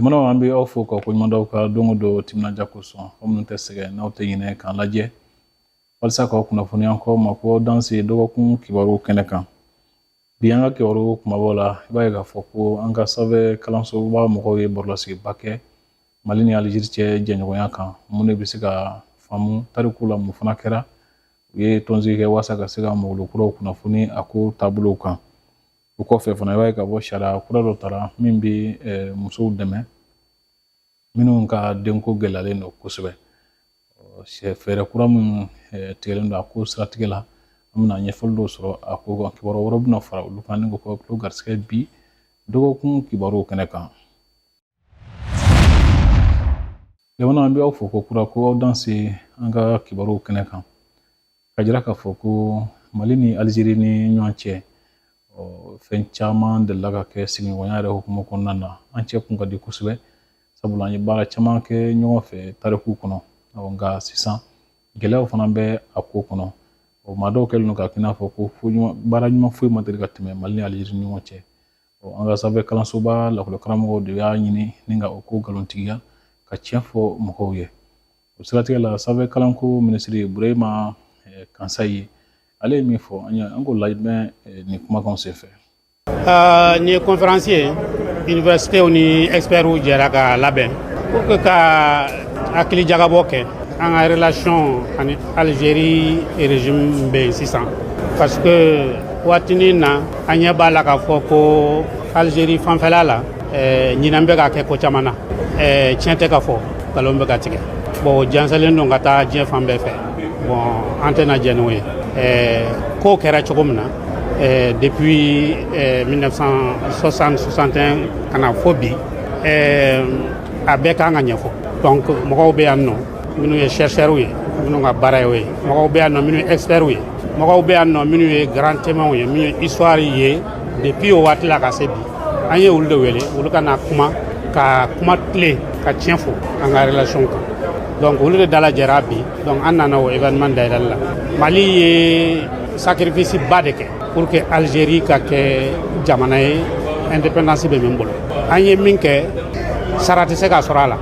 Limanaw, an bɛ aw fo ka koɲuman d'aw ka don o don timinandiya kosɔn. Aw minnu tɛ sɛgɛn, n'aw tɛ ɲinɛ k'an lajɛ walasa k'aw kunnafoniya k'aw ma ko aw danse dɔgɔkun kibaru kɛnɛ kan. Bi, an ka kibaru kumabaw la, i b'a ye k'a fɔ ko an ka sanfɛ kalansoba mɔgɔw ye barolasigiba kɛ Mali ni Alizeri cɛ jɛɲɔgɔnya kan. Mun de bɛ se ka faamu tariku la? Mun fana kɛra? U ye tɔnsigi kɛ walasa ka se ka mɔgɔ kuraw kunnafoni a ko taabolow kan. O kɔfɛ fana, i b'a ye k'a fɔ sariya kura dɔ tara min bɛ musow dɛmɛ minnu ka denko gɛlɛyalen don kosɛbɛ. Fɛɛrɛ kura minnu tigɛlen don a ko siratigɛ la, an bɛna ɲɛfɔli dɔw sɔrɔ a ko kan. Kibaru wɛrɛw bɛna fara olu kan ni ko k'aw tulo garisigɛ bi dɔgɔkun kibaruw kɛnɛ kan. Jamana, an bɛ aw fo ko kura ko aw danse an ka kibaruw kɛnɛ kan. Ka jira k'a fɔ ko Mali ni Alizeri ni ɲɔgɔn cɛ, fɛn caman delila ka kɛ sigiɲɔgɔnya yɛrɛ hukumu kɔnɔna na. An cɛ kun ka di kosɛbɛ, sabula an ye baara caman kɛ ɲɔgɔn fɛ tariku kɔnɔ. Nka sisan, gɛlɛyaw fana bɛ a ko kɔnɔ. O maa dɔw kɛlen don k'a kɛ i n'a fɔ ko baara ɲuman foyi ma deli ka tɛmɛ Mali ni Alizeri ni ɲɔgɔn cɛ. An ka sanfɛ kalansoba lakɔlikaramɔgɔw de y'a ɲini ni ka o ko nkalontigiya ka tiɲɛ fɔ mɔgɔw ye. O siratigɛ la, sanfɛ kalanko minisiri Burema Kansayi, ale ye min fɔ an ye, an k'o lamɛn nin kumakanw senfɛ. Nin ye conférence ye, université ni experts jɛra ka labɛn pour que ka hakili jagabɔ kɛ an ka relation ani Algérie régime bɛ yen sisan, parce que waatinin na, an ɲɛ b'a la k'a fɔ ko Algérie fanfɛla la, ɲinan bɛ ka kɛ ko caman na, tiɲɛ tɛ ka fɔ, nkalon bɛ ka tigɛ. Bon, o jansalen don ka taa diɲɛ fan bɛɛ fɛ. Bon, an tɛna jɛn n'o ye. Ko kɛra cogo min na depuis 1960, 61 ka na fo bi, a bɛɛ kan ka ɲɛfɔ. Donc mɔgɔw bɛ yan nɔ minnu ye chercheurs ye, minnu ka baara ye o ye. Mɔgɔw bɛ yan nɔ minnu ye experts ye. Mɔgɔw bɛ yan nɔ minnu ye grand témoins ye, minnu ye histoire ye depuis o waati la ka se bi. An ye olu de wele, olu ka na kuma, ka kuma tilen, ka tiɲɛ fɔ an ka relation kan. Donc olu de dalajɛra bi. Donc an nana o événement dayɛlɛli la. Mali ye sacrifice ba de kɛ pour que Algérie ka kɛ jamana ye, indépendance bɛ min bolo. An ye min kɛ, sara tɛ se ka sɔrɔ a la,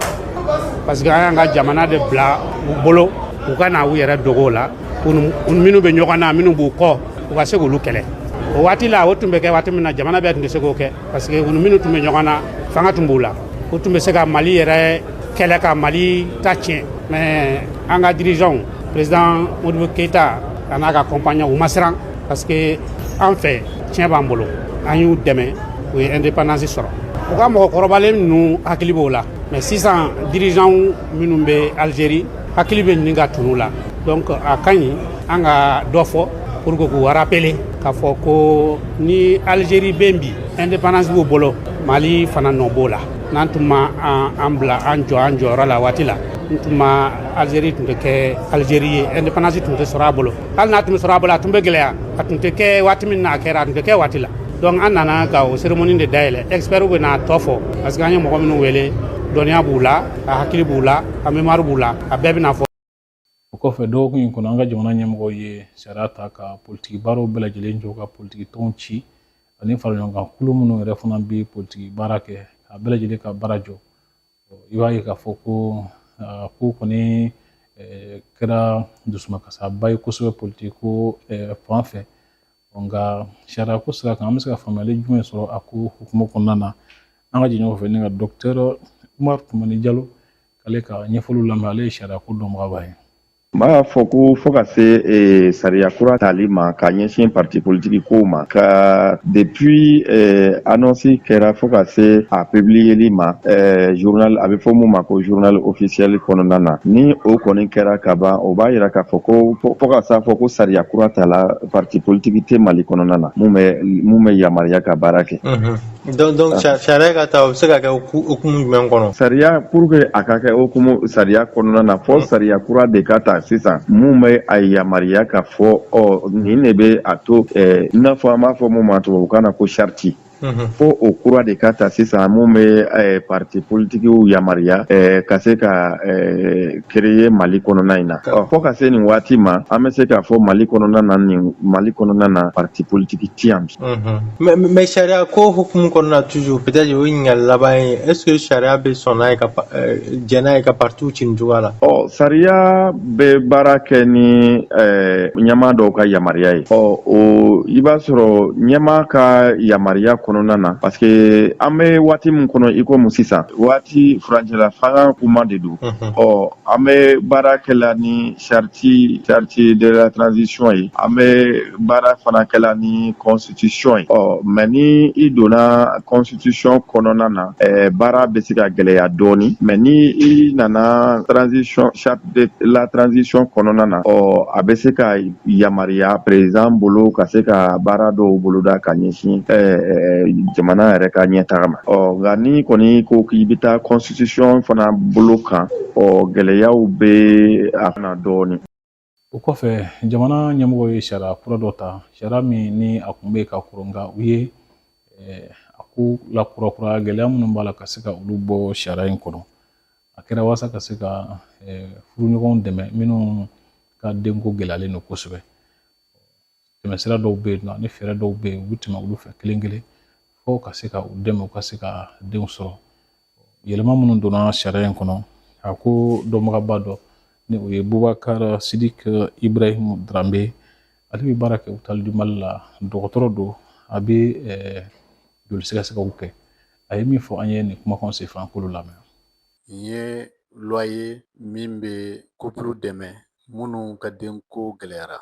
parce que an y'an ka jamana de bila u bolo, u ka na u yɛrɛ dogo o la. U minnu bɛ ɲɔgɔn na, minnu b'u kɔ, u ka se k'olu kɛlɛ. O waati la, o tun bɛ kɛ waati min na, jamana bɛɛ tun tɛ se k'o kɛ, parce que u ni minnu tun bɛ ɲɔgɔn na, fanga tun b'u la, u tun bɛ se ka Mali yɛrɛ kɛlɛ ka Mali ta tiɲɛ. Mais an ka dirigeants, président Modibo Keyita a n'a ka compagnon, u ma siran, parce que an fɛ tiɲɛ b'an bolo. An y'u dɛmɛ, u ye indépendance sɔrɔ. U ka mɔgɔkɔrɔbalen ninnu hakili b'o la, mais sisan dirigeants minnu bɛ Algérie, hakili bɛ ɲini ka tunu la. Donc a ka ɲi an ka dɔ fɔ pour que k'u rappeler k'a fɔ ko ni Algérie bɛ bi, indépendance b'u bolo, Mali fana nɔ b'o la. N'an tun ma an bila an jɔ an jɔyɔrɔ la waati la, n tun ma Algérie tun tɛ kɛ Algérie ye, indépendance tun tɛ sɔrɔ a bolo. Hali n'a tun bɛ sɔrɔ a bolo, a tun bɛ gɛlɛya, a tun tɛ kɛ waati min na a kɛra, a tun tɛ kɛ waati la. Donc an nana ka o cérémonie de dayɛlɛ. Experts bɛ n'a tɔ fɔ, parce que an ye mɔgɔ minnu wele, dɔnniya b'u la, a hakili b'u la, a mémoire b'u la, a bɛɛ bɛna fɔ. O kɔfɛ, dɔgɔkun in kɔnɔ, an ka jamana ɲɛmɔgɔw ye sariya ta ka politiki baaraw bɛɛ lajɛlen jɔ, ka politiki tɔnw ci, ani fara ɲɔgɔn kan kulu minnu yɛrɛ fana bɛ politiki baara kɛ, a bɛɛ lajɛlen ka baara jɔ. I b'a ye k'a fɔ ko ko kɔni kɛra dusumakasaba ye kosɛbɛ politiki ko fan fɛ. Nka sariya ko sira kan, an bɛ se ka faamuyali jumɛn sɔrɔ a ko hukumu kɔnɔna na? An ka jɛ ɲɔgɔn fɛ ni ka docteur Umar Tumani Jalo, k'ale ka ɲɛfɔliw lamɛn. Ale ye sariya ko dɔnbagaba ye. N b'a fɔ ko fo ka se sariya kura tali ma ka ɲɛsin parti politique kow ma, ka depuis annonce kɛra fo ka se a publier ma journal, a bɛ fɔ mun ma ko journal officiel kɔnɔna na, ni o kɔni kɛra ka ban, o b'a yira k'a fɔ ko fo ka s'a fɔ ko sariya kura tala, parti politique tɛ Mali kɔnɔna na mun bɛ yamaruya ka baara kɛ. Donc sariya ka ta, o bɛ se ka kɛ hukumu jumɛn kɔnɔ? Sariya, pour que a ka kɛ hukumu sariya kɔnɔna na, fo sariya kura de ka ta sisan mun bɛ a yamaruya ka fɔ ɔ nin de bɛ a to, i n'a fɔ an b'a fɔ mun ma tubabukan na ko charte. Fo o kura de ka ta sisan mun bɛ parti politikiw yamaruya ka se ka créer Mali kɔnɔna in na. Fo ka se nin waati ma, an bɛ se k'a fɔ Mali kɔnɔna na, nin Mali kɔnɔna na, parti politique ti yan bi. Mais sariya ko hukumu kɔnɔna toujours, peut-être o ye ɲininkali laban ye, est-ce que sariya bɛ sɔn n'a ye ka jɛn n'a ye ka partiw ci nin cogoya la? Ɔ, sariya bɛ baara kɛ ni ɲɛmaa dɔw ka yamaruya ye. Ɔ, o i b'a sɔrɔ ɲɛmaa ka yamaruya kɔnɔna na, parce que an bɛ waati min kɔnɔ i komi sisan, waati furancɛla fanga kuma de don. Ɔ, an bɛ baara kɛla ni charte de la transition ye, an bɛ baara fana kɛla ni constitution ye. Ɔ, mais ni i donna constitution kɔnɔna na, baara bɛ se ka gɛlɛya dɔɔni, mais ni i nana transition, charte de la transition kɔnɔna na, ɔ, a bɛ se ka yamaruya président bolo ka se ka baara dɔw boloda ka ɲɛsin jamana yɛrɛ ka ɲɛtaga ma. Ɔ, nka ni kɔni ko k'i bɛ taa constitution fana bolo kan, ɔ, gɛlɛyaw bɛ a na dɔɔni. O kɔfɛ, jamana ɲɛmɔgɔ ye sariya kura dɔ ta, sariya min ni a tun bɛ ka kɔrɔ, nka u ye a ko lakurakuraya, gɛlɛya minnu b'a la, ka se ka olu bɔ sariya in kɔnɔ. A kɛra walasa ka se ka furuɲɔgɔnw dɛmɛ minnu ka denko gɛlɛyalen don kosɛbɛ. Tɛmɛsira dɔw bɛ yen nɔ ani fɛɛrɛ dɔw bɛ yen, u bɛ tɛmɛ olu fɛ kelen kelen fo ka se ka u dɛmɛ u ka se ka denw sɔrɔ. Yɛlɛma minnu donna sariya in kɔnɔ, a ko dɔnbagaba dɔ ni o ye Bubakar Sidik Ibrahim Drambe, ale bɛ baara kɛ Hôpital du Mali la, dɔgɔtɔrɔ don, a bɛ joli sɛgɛsɛgɛw kɛ. A ye min fɔ an ye nin kumakan senfɛ, an k'olu lamɛn. Nin ye loi ye min bɛ couple dɛmɛ minnu ka denko gɛlɛyara.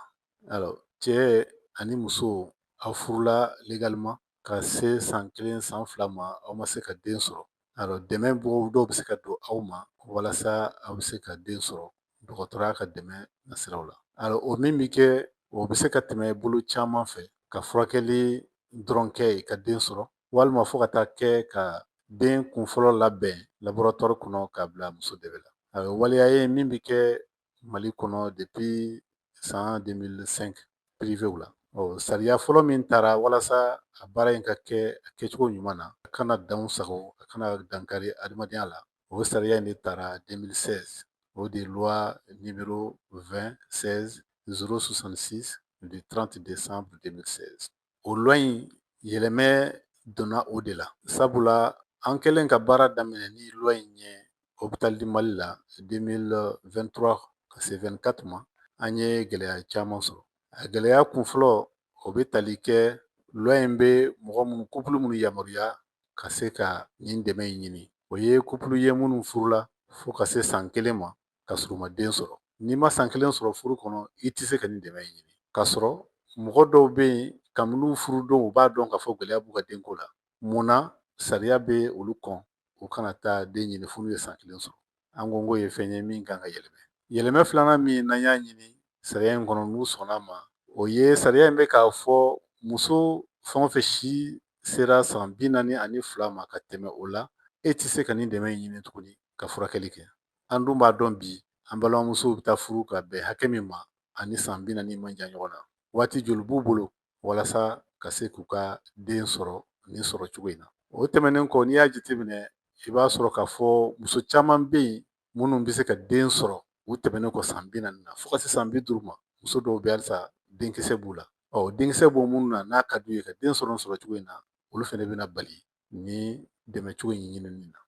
Alors, cɛ ani muso, aw furula légalement ka se san 1, san 2 ma, aw ma se ka den sɔrɔ. Alors, dɛmɛ dɔw bɛ se ka don aw ma walasa aw bɛ se ka den sɔrɔ dɔgɔtɔrɔya ka dɛmɛ nasiraw la. Alors, o min bɛ kɛ, o bɛ se ka tɛmɛ bolo caman fɛ, ka furakɛli dɔrɔn kɛ ka den sɔrɔ, walima fo ka taa kɛ ka den kunfɔlɔ labɛn laboratoire kɔnɔ k'a bila muso dɛbɛ la. A ye waleya ye min bɛ kɛ Mali kɔnɔ depuis san 2005 privéw la. Ɔ, sariya fɔlɔ min taara walasa a baara in ka kɛ a kɛcogo ɲuman na, a kana danw sago, a kana dankari adamadenya la, o sariya in de taara 2016, o de loi numéro 20 16 066 du 30 décembre 2016. O loi in, yɛlɛmɛ donna o de la, sabula an kɛlen ka baara daminɛ ni loi in ye Hôpital du Mali la 2023 ka se 24 ma, an ye gɛlɛya caman sɔrɔ. A gɛlɛya kunfɔlɔ, o bɛ tali kɛ loi in bɛ mɔgɔ minnu, couple minnu yamaruya ka se ka nin dɛmɛ in ɲini, o ye couple ye minnu furula fo ka se san 1 ma ka sɔrɔ u ma den sɔrɔ. N'i ma san 1 sɔrɔ furu kɔnɔ, i tɛ se ka nin dɛmɛ in ɲini. K'a sɔrɔ mɔgɔ dɔw bɛ yen, kabini furu don, u b'a dɔn k'a fɔ gɛlɛya b'u ka denko la. Mun na sariya bɛ olu kɔn u kana taa den ɲini fo n'u ye san 1 sɔrɔ? An ko k'o ye fɛn ye min kan ka yɛlɛmɛ. Yɛlɛmɛ filanan min n'an y'a ɲini sariya in kɔnɔ, n'u sɔnna ma, o ye sariya in bɛ k'a fɔ muso fɛn o fɛn si sera san 42 ma ka tɛmɛ o la, e tɛ se ka nin dɛmɛ in ɲini tuguni ka furakɛli kɛ. An dun b'a dɔn bi, an balimamusow bɛ taa furu ka bɛn hakɛ min ma, ani san 40 man jan ɲɔgɔn na. Waati joli b'u bolo walasa ka se k'u ka den sɔrɔ nin sɔrɔ cogo in na? O tɛmɛnen kɔ, n'i y'a jateminɛ, i b'a sɔrɔ k'a fɔ muso caman bɛ yen minnu bɛ se ka den sɔrɔ u tɛmɛnen kɔ san 40 na fo ka se san 50 ma. Muso dɔw bɛ, halisa denkisɛ b'u la. Ɔ, denkisɛ b'o minnu na, n'a ka d'u ye ka den sɔrɔ sɔrɔ cogo in na, olu fana bɛna bali ni dɛmɛ cogo in ɲinini na.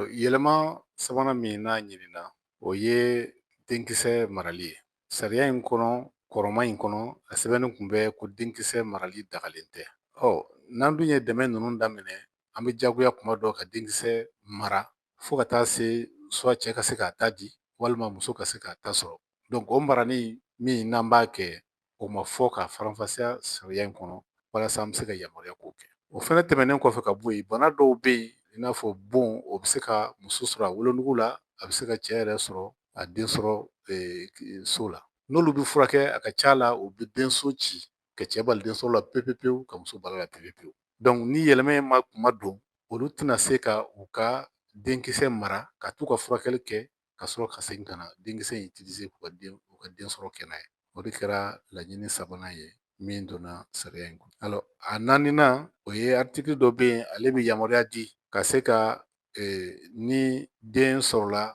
Yɛlɛma sabanan min n'a ɲinina, o ye denkisɛ marali ye. Sariya in kɔnɔ kɔrɔma in kɔnɔ, a sɛbɛnni tun bɛ ko denkisɛ marali dagalen tɛ. Ɔ, n'an dun ye dɛmɛ ninnu daminɛ, an bɛ jagoya kuma dɔ ka denkisɛ mara fo ka taa se soit cɛ ka se k'a ta di, walima muso ka se k'a ta sɔrɔ. Donc o marani min n'an b'a kɛ, o ma fɔ ka faranfasiya sariya in kɔnɔ walasa an bɛ se ka yamaruya k'o kɛ. O fɛnɛ tɛmɛnen kɔfɛ ka bɔ yen, bana dɔw bɛ yen, i n'a fɔ bon, o bɛ se ka muso sɔrɔ a wolonugu la, a bɛ se ka cɛ yɛrɛ sɔrɔ a den sɔrɔ so la. N'olu bɛ furakɛ, a ka ca la u bɛ denso ci ka cɛ bali den sɔrɔ la pewu pewu, ka muso bali la pewu pewu. Donc ni yɛlɛma in ma kuma don, olu tɛna se ka u ka denkisɛ mara ka t'u ka furakɛli kɛ ka sɔrɔ ka segin ka na denkisɛ in utiliser k'u ka den sɔrɔ kɛ n'a ye. O de kɛra laɲini sabanan ye. Min donna sariya in kɔnɔ. Alors, a naaninan, o ye article dɔ bɛ yen, ale bɛ yamaruya di ka se ka ni den sɔrɔla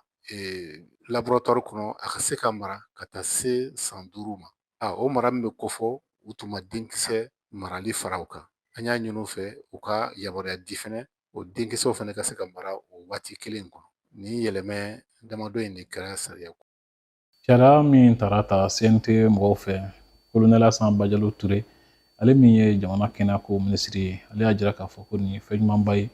laboratoire kɔnɔ, a ka se ka mara ka taa se san 5 ma. A o mara min bɛ kofɔ, u tun ma denkisɛ marali fara o kan. An y'a ɲini u fɛ u ka yamaruya di fɛnɛ, o denkisɛw fana ka se ka mara o waati kelen in kɔnɔ. Nin yɛlɛmɛ damadɔ in de kɛra sariya. Sariya min tara ta CNT mɔgɔw fɛ, Colonel Asan Bajalo Ture, ale min ye jamana kɛnɛyako minisiri ye, ale y'a jira k'a fɔ ko nin ye fɛn ɲumanba ye,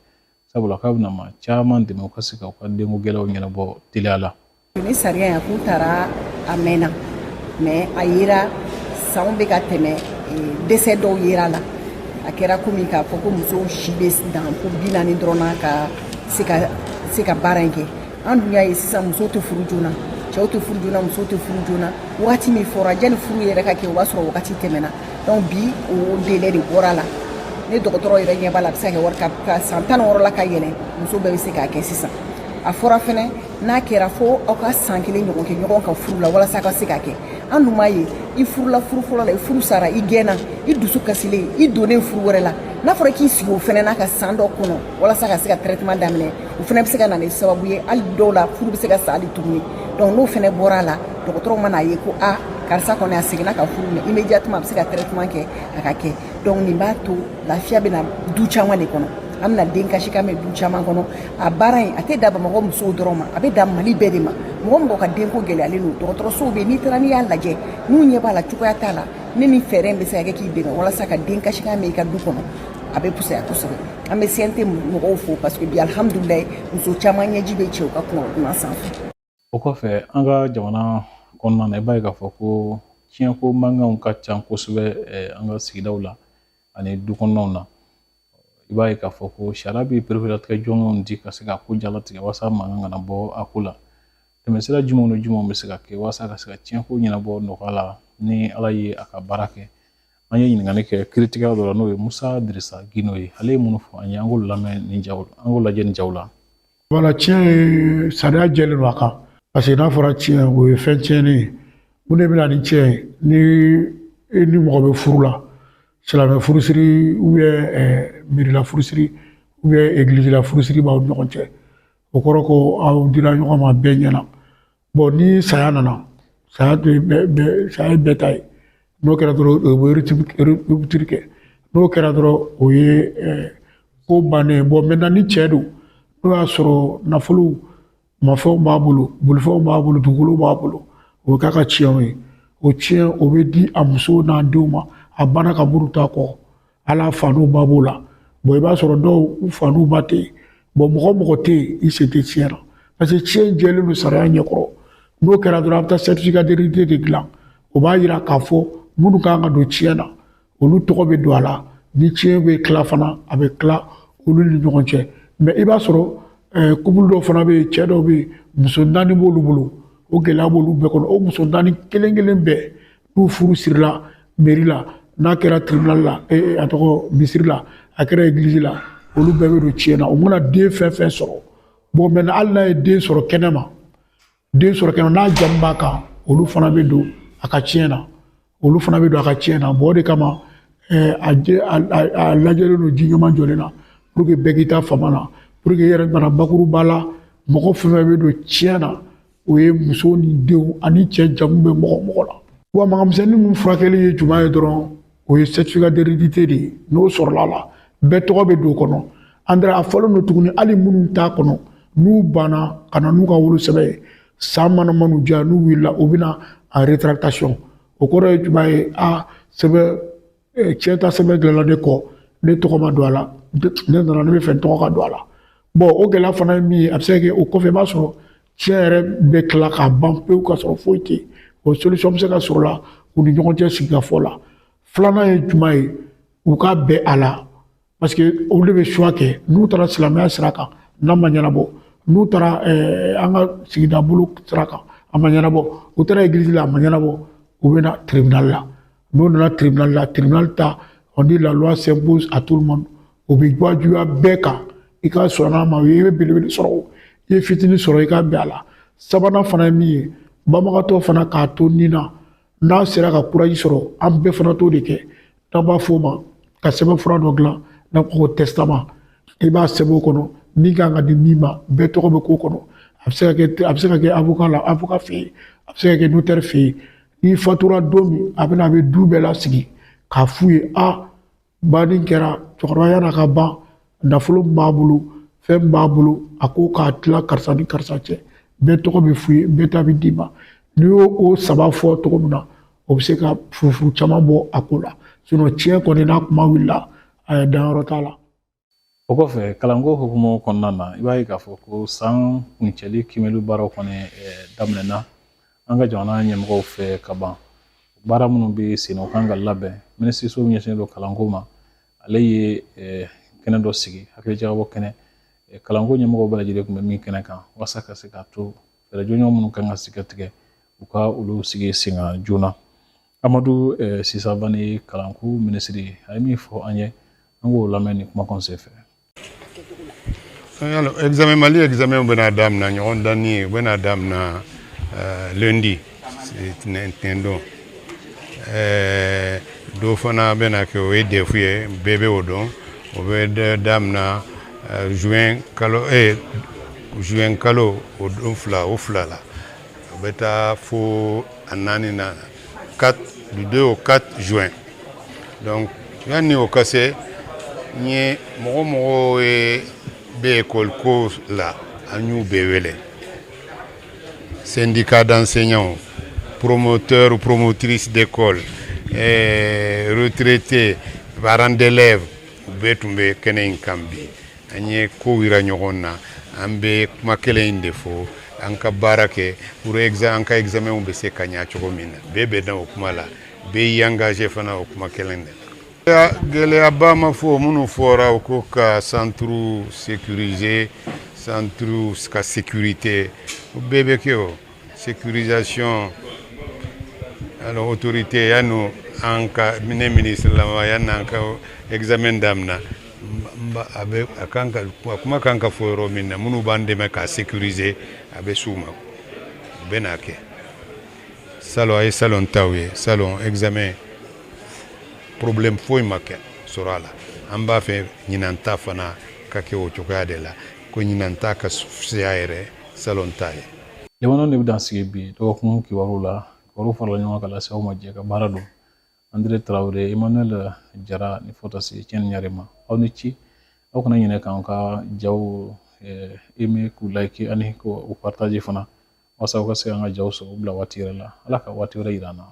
sabula k'a bɛna maa caman dɛmɛ u ka se ka u ka denko gɛlɛyaw ɲɛnabɔ teliya la. Ni sariya in, a kun taara a mɛnna, mais a yera sanw bɛ ka tɛmɛ, dɛsɛ dɔw yera la. A kɛra komi k'a fɔ ko musow si bɛ dan ko 40 dɔrɔn na ka se ka baara in kɛ. An dun y'a ye sisan, musow tɛ furu joona, cɛw tɛ furu joona, musow tɛ furu joona. Wagati min fɔra yanni furu yɛrɛ ka kɛ, o b'a sɔrɔ wagati tɛmɛna. Donc bi, o délai de bɔra la. Ne dɔgɔtɔrɔ yɛrɛ ɲɛ b'a la, a bɛ se ka kɛ wari ka san 16 la ka yɛlɛn, muso bɛɛ bɛ se k'a kɛ sisan. A fɔra fɛnɛ, n'a kɛra fo aw ka san 1 ɲɔgɔn kɛ ɲɔgɔn kan furu la walasa ka se ka kɛ. An dun b'a ye, i furula furu fɔlɔ la, i furu sara, i gɛnna, i dusu kasilen, i donnen furu wɛrɛ la. N'a fɔra k'i sigi o fɛnɛ n'a ka san dɔ kɔnɔ walasa ka se ka traitement daminɛ, o fɛnɛ bɛ se ka na ni sababu ye, hali dɔw la, furu bɛ se ka sa hali tuguni. Donc n'o fɛnɛ bɔra a la, dɔgɔtɔrɔw mana ye ko a karisa kɔni a seginna ka furu minɛ, immédiatement a bɛ se ka traitement kɛ, a ka kɛ. Donc nin b'a to lafiya bɛ na du caman de kɔnɔ, an bɛna den kasikan mɛn du caman kɔnɔ. A baara in, a tɛ da Bamakɔ musow dɔrɔn ma, a bɛ da Mali bɛɛ de ma. Mɔgɔ mɔgɔ ka denko gɛlɛyalen don, dɔgɔtɔrɔsow bɛ yen, n'i taara, n'i y'a lajɛ, n'u ɲɛ b'a la cogoya t'a la, ne ni fɛɛrɛ in bɛ se ka kɛ k'i dɛmɛ walasa ka den kasikan mɛn i ka du kɔnɔ, a bɛ fisaya kosɛbɛ. An bɛ CNT mɔgɔw fo, parce que bi, alihamudulilayi, muso caman ɲɛji bɛ cɛ u ka kunkolo sanfɛ. O kɔfɛ, an ka jamana kɔnɔna na, i b'a ye k'a fɔ ko tiɲɛko mankanw ka ca kosɛbɛ an ka sigidaw la ani du kɔnɔnaw na. I b'a ye k'a fɔ ko sariya bɛ pereperelatigɛ jɔnjɔnw di ka se ka ko jalatigɛ walasa mankan kana bɔ a ko la. Tɛmɛsira jumɛnw ni jumɛnw bɛ se ka kɛ walasa ka se ka tiɲɛko ɲɛnabɔ nɔgɔya la ni Ala ye a ka baara kɛ? An ye ɲininkali kɛ kiiritigɛla dɔ la, n'o ye Musa Dirisa Gindo ye. Ale ye minnu fɔ an ye, an k'olu lamɛn nin jaw, an k'o lajɛ nin jaw la. Wala, tiɲɛ ye, sariya jɛlen don a kan, parce que n'a fɔra tiɲɛ, o ye fɛn tiɲɛnen ye. Mun de bɛ na ni tiɲɛ ye? Ni i ni mɔgɔ bɛ furu la, silamɛ furusiri ou bien mairie furusiri ou bien église la furusiri b'aw ni ɲɔgɔn cɛ, o kɔrɔ ko aw dira ɲɔgɔn ma bɛɛ ɲɛna. Bon, ni saya nana, saya tɛ bɛɛ, saya ye bɛɛ ta ye. N'o kɛra dɔrɔn, o bɛ rupture kɛ. N'o kɛra dɔrɔn, o ye ko bannen ye. Bon, maintenant, ni cɛ don, n'o y'a sɔrɔ nafolo mafɛnw b'a bolo, bolifɛnw b'a bolo, dugukolo b'a bolo, o bɛ k'a ka tiɲɛw ye. O tiɲɛ, o bɛ di a muso n'a denw ma, a banna ka muru ta kɔ, ala fa n'u ba b'o la. Bon, i b'a sɔrɔ dɔw u fa n'u ba tɛ yen. Bon, mɔgɔ mɔgɔ tɛ yen, i sen tɛ tiɲɛ na, parce que tiɲɛ jɛlen don sariya ɲɛkɔrɔ. N'o kɛra dɔrɔn, a bɛ taa certificat d'hérédité de dilan. O b'a yira k'a fɔ minnu kan ka don tiɲɛ na, olu tɔgɔ bɛ don a la. Ni tiɲɛ bɛ tila fana, a bɛ tila olu ni ɲɔgɔn cɛ. Mais i b'a sɔrɔ couple dɔw fana bɛ yen, cɛ dɔw bɛ yen, muso naani b'olu bolo, o gɛlɛya b'olu bɛɛ kɔnɔ. O muso naani kelen kelen bɛɛ, n'u furu sirila mairie la, n'a kɛra tribunal la, a tɔgɔ misiri la, a kɛra église la, olu bɛɛ bɛ don tiɲɛ na. U mana den fɛn fɛn sɔrɔ, bon, maintenant, hali n'a ye den sɔrɔ kɛnɛma, den sɔrɔ kɛnɛma, n'a jamu b'a kan, olu fana bɛ don a ka tiɲɛ na, olu fana bɛ don a ka tiɲɛ na. Bon, o de kama a lajɛlen don ji ɲuman jɔlen na pour que bɛɛ k'i ta fama na, pour que i yɛrɛ mana bakuruba la, mɔgɔ fɛn fɛn bɛ don tiɲɛ na, o ye muso ni denw ani cɛ jamu bɛ mɔgɔ mɔgɔ la. Wa mankanmisɛnnin ninnu furakɛli ye jumɛn ye dɔrɔn? O ye certificat d'hérédité de ye. N'o sɔrɔla la, bɛɛ tɔgɔ bɛ don o kɔnɔ. André, a fɔlen don tuguni, hali minnu t'a kɔnɔ, n'u banna ka na n'u ka wolosɛbɛn ye, san mana man'u diya, n'u wulila, u bɛ na en rétractation. O kɔrɔ ye jumɛn ye? A sɛbɛn tiɲɛ ta sɛbɛn dilanna ne kɔ, ne tɔgɔ ma don a la, ne nana, ne bɛ fɛ n tɔgɔ ka don a la. Bon, o gɛlɛya fana ye min ye, a bɛ se ka kɛ o kɔfɛ, i b'a sɔrɔ tiɲɛ yɛrɛ bɛ tila k'a ban pewu ka sɔrɔ foyi tɛ yen. O solution bɛ se ka sɔrɔ la u ni ɲɔgɔn cɛ sigikafɔ la. Filanan ye jumɛn ye? U ka bɛn a la, parce que olu de bɛ choix kɛ. N'u taara silamɛya sira kan, n'a ma ɲɛnabɔ, n'u taara an ka sigida bolo sira kan, a ma ɲɛnabɔ, u taara église la, a ma ɲɛnabɔ, u bɛ na tribunal la. N'u nana tribunal la, tribunal ta, on dit la loi s'impose à tout le monde. O bɛ wajibiya bɛɛ kan, i ka sɔn n'a ma, i bɛ belebele sɔrɔ o, i ye fitinin sɔrɔ, i ka bɛn a la. Sabanan fana ye min ye, banbagatɔ fana k'a to nin na, n'a sera ka courage sɔrɔ, an bɛɛ fana t'o de kɛ. N'an b'a f'o ma ka sɛbɛnfura dɔ dilan n'an ko ko testament, i b'a sɛbɛn o kɔnɔ, min kan ka di min ma, bɛɛ tɔgɔ bɛ k'o kɔnɔ. A bɛ se ka kɛ avocat la, avocat fɛ yen, a bɛ se ka kɛ notaire fɛ yen. N'i fatura don min, a bɛ na, a bɛ du bɛɛ lasigi k'a f'u ye: a banni kɛra, cɛkɔrɔba yan'a ka ban, nafolo min b'a bolo, fɛn min b'a bolo, a ko k'a tila karisa ni karisa cɛ. Bɛɛ tɔgɔ bɛ f'u ye, bɛɛ ta bɛ d'i ma. N'i y'o o saba fɔ cogo min na, o bɛ se ka furufuru caman bɔ a ko la. Sinon tiɲɛ kɔni, n'a kuma wulila, a danyɔrɔ t'a la. O kɔfɛ, kalanko hukumu kɔnɔna na, i b'a ye k'a fɔ ko san kuncɛli kiimɛli baaraw kɔni daminɛna an ka jamana ɲɛmɔgɔw fɛ ka ban. Baara minnu bɛ sen na, o kan ka labɛn. Minisiriso min ɲɛsinnen don kalanko ma, ale ye kɛnɛ dɔ sigi, hakilijagabɔ kɛnɛ, kalanko ɲɛmɔgɔw bɛɛ lajɛlen tun bɛ min kɛnɛ kan, walasa ka se k'a to fɛɛrɛ jɔnjɔn minnu kan ka sigi ka tigɛ, u ka olu sigi sen kan joona. Amadu Sisabani, kalanko minisiri, a ye min fɔ an ye, an k'o lamɛn ni kumakan sen fɛ. Alors, examen, Mali examen bɛna daminɛ, ɲɔgɔn danni ye, u bɛna daminɛ lundi, ntɛnɛn don. Dɔ fana bɛna kɛ, o ye DEF ye, bɛɛ bɛ o dɔn, o bɛ daminɛ juin kalo o don fila, o fila la, o bɛ taa fo a naani na, 4, du 2 au 4 juin. Donc yanni o ka se, n ye mɔgɔ mɔgɔ ye bɛ école ko la, an y'u bɛɛ wele: syndicat d'enseignants, promoteurs ou promotrices d'école, retraités, parents d'élèves, u bɛɛ tun bɛ kɛnɛ in kan bi. An ye kow yira ɲɔgɔn na. An bɛ kuma kelen in de fɔ: an ka baara kɛ pour an ka examen bɛ se ka ɲɛ cogo min na. Bɛɛ bɛ na o kuma la, bɛɛ y'i engagé fana o kuma kelen de la. Gɛlɛyaba ma fɔ. Minnu fɔra, o ko ka centre sécuriser, centre ka sécurité, o bɛɛ bɛ kɛ, o sécurisation. Alors autorité, yanni an ka ne ministre la, yanni an ka examen daminɛ, a bɛ a kan ka kuma kan ka fɔ yɔrɔ min na, minnu b'an dɛmɛ k'a sécuriser, a bɛ s'u ma, u bɛ n'a kɛ. Salon, a ye salon taw ye, salon examen, problème foyi ma kɛ sɔrɔ a la. An b'a fɛ ɲinan ta fana ka kɛ o cogoya de la, ko ɲinan ta ka fisaya yɛrɛ salon ta ye. Jamana de bɛ dan sigi bi dɔgɔkun kibaru la. Kibaru farala ɲɔgɔn kan ka lase aw ma. Jɛ ka baara don, André Traoré, Emmanuel Jara ni fota se tiɲɛ ni yɛrɛ ma. Aw ni ci, aw kana ɲinɛ k'an ka jaw aimer, k'u like ani k'u partager fana, walasa aw ka se an ka jaw sɔrɔ u bila waati yɛrɛ la. Ala ka waati wɛrɛ yira an na.